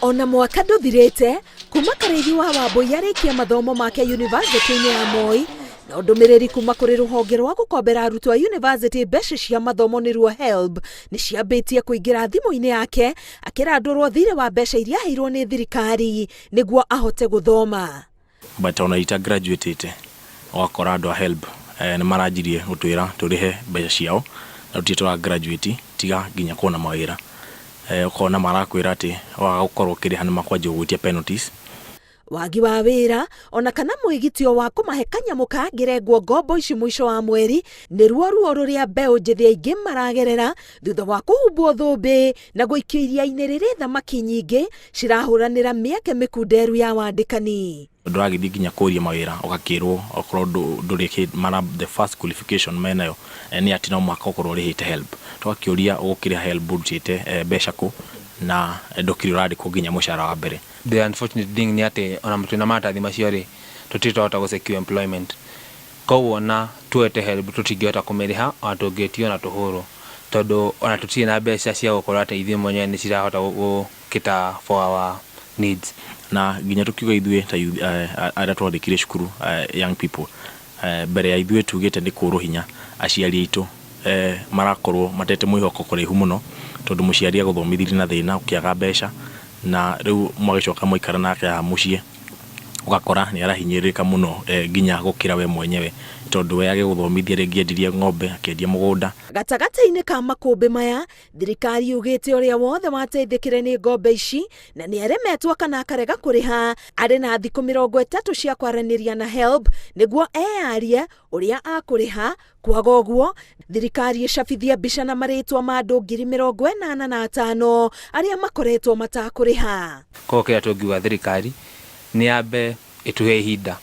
Ona mwaka ndũthirĩte kuma Karĩithi wa Wambũi arĩkia mathomo make yunivasĩtĩ-inĩ ya Moi, no ndũmĩrĩri kuma kũrĩ rũhonge rwa gũkombera arutwo a yunivasĩtĩ mbeca cia mathomo nĩruo HELB nĩ ciambĩtie kũingĩra thimũ-inĩ yake akĩrandũrwo thirĩ wa mbeca iria aheirwo nĩ thirikari nĩguo ahote gũthoma. But ona ita graduate ũgakora andũ a HELB nĩ maranjirie gũtwĩra tũrĩhe mbeca ciao na tũtirĩ tũra graduate tiga nginya kuona mawĩra. Ũkona marakwĩra atĩ waga gũkorwo ũkĩrĩha nĩ makwanjia gũgwĩtia penalties. Wagi wa wĩra ona kana mwĩgitio wa kũmahe kanyamũ kangĩrengwo ngombo ici mũico wa mweri nĩruo ruo rũrĩa mbeũ njĩthĩ aingĩ maragerera thutha wa kũhumbwo thũmbĩ na gũikio iria-inĩ rĩrĩ thamaki nyingĩ cirahũranĩra mĩeke mĩkunderu ya wandĩkani. Ndũragĩthiĩ nginya kũria mawĩra ũgakĩrwo okorwo ndũrĩkĩ mara the first qualification menayo nĩ atĩ no mũhaka ũkorwo ũrĩhĩte HELB. Tũgakĩũria ũgũkĩrĩha HELB ũrutĩte mbeca kũ na ndũkĩrĩ ũrandĩkwo nginya mũcara wa mbere. The unfortunate thing nĩ atĩ ona twĩna maratathi macio rĩ, tũtirĩ twahota gũ secure employment. Koguo ona tuoete HELB tũtingĩhota kũmĩrĩha ona tũngĩtio na tũhũrwo, tondũ ona tũtirĩ na mbeca cia gũkorwo atĩ ithuĩ mwenyewe nĩ cirahota gũ cater for our needs. Na nginya tũkiuga ithuĩ ta youth arĩa twandĩkire cukuru, young people, mbere ya ithuĩ tugĩte nĩ kũrwo hinya, aciari aitũ marakorwo matete mwĩhoko kũraihu mũno, tondũ mũciari agũthomithirie na thĩna ũkĩaga mbeca, na rĩu mwagĩcoka mwaikara nake haha mũciĩ ũgakora nĩ arahinyĩrĩrĩka mũno nginya gũkĩra we mwenyewe, tondũ we agĩgũthomithia rĩngĩ endirie ng'ombe, akĩendia mũgũnda. Gatagatĩ-inĩ ka makũmbĩ maya, thirikari yugĩte ũrĩa wothe wateithĩkire nĩ ngombe ici na nĩ aremetwo kana akarega kũrĩha arĩ na thikũ 30 cia kwaranĩria na HELB nĩguo eyarie ũrĩa akũrĩha. Kwaga ũguo, thirikari ĩcabithie mbica na marĩtwa ma andũ 85,000 arĩa makoretwo matakũrĩha. Koguo kĩrĩa tũngiuga thirikari nĩ yambe ĩtũhe ihinda,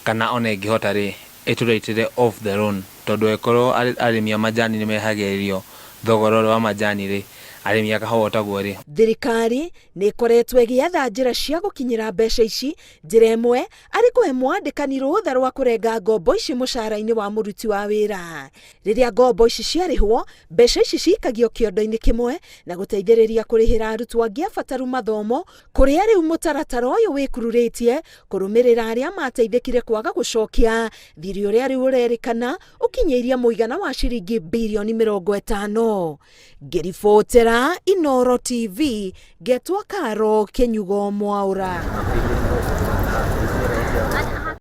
kana ona ĩngĩhota rĩ, ĩtũrĩtĩre off the loan, tondũ angĩkorwo arĩmi a majani nĩ mehagĩrĩrio thogora ũrĩa wa majani rĩ, arĩmi a kahũa taguo rĩ. Thirikari nĩ ĩkoretwo ĩgĩetha njĩra cia gũkinyĩra mbeca ici. Njĩra ĩmwe arĩ kũhe mwandĩkani rũtha rwa kũrenga ngombo ici mũcara-inĩ wa mũruti wa wĩra. Rĩrĩa ngombo ici ciarĩhwo, mbeca ici cikagio kĩondo-inĩ kĩmwe na gũteithĩrĩria kũrĩhĩra arutwo angĩ abataru mathomo, kũrĩa rĩu mũtaratara ũyũ wĩkururĩtie kũrũmĩrĩra arĩa mateithĩkire kwaga gũcokia thirĩ ũrĩa rĩu ũrerĩkana ũkinyĩirie mũigana wa ciringi birioni 50. Ngĩribotera Inooro TV, ngetwo Karo Kĩnyugo Mwaũra.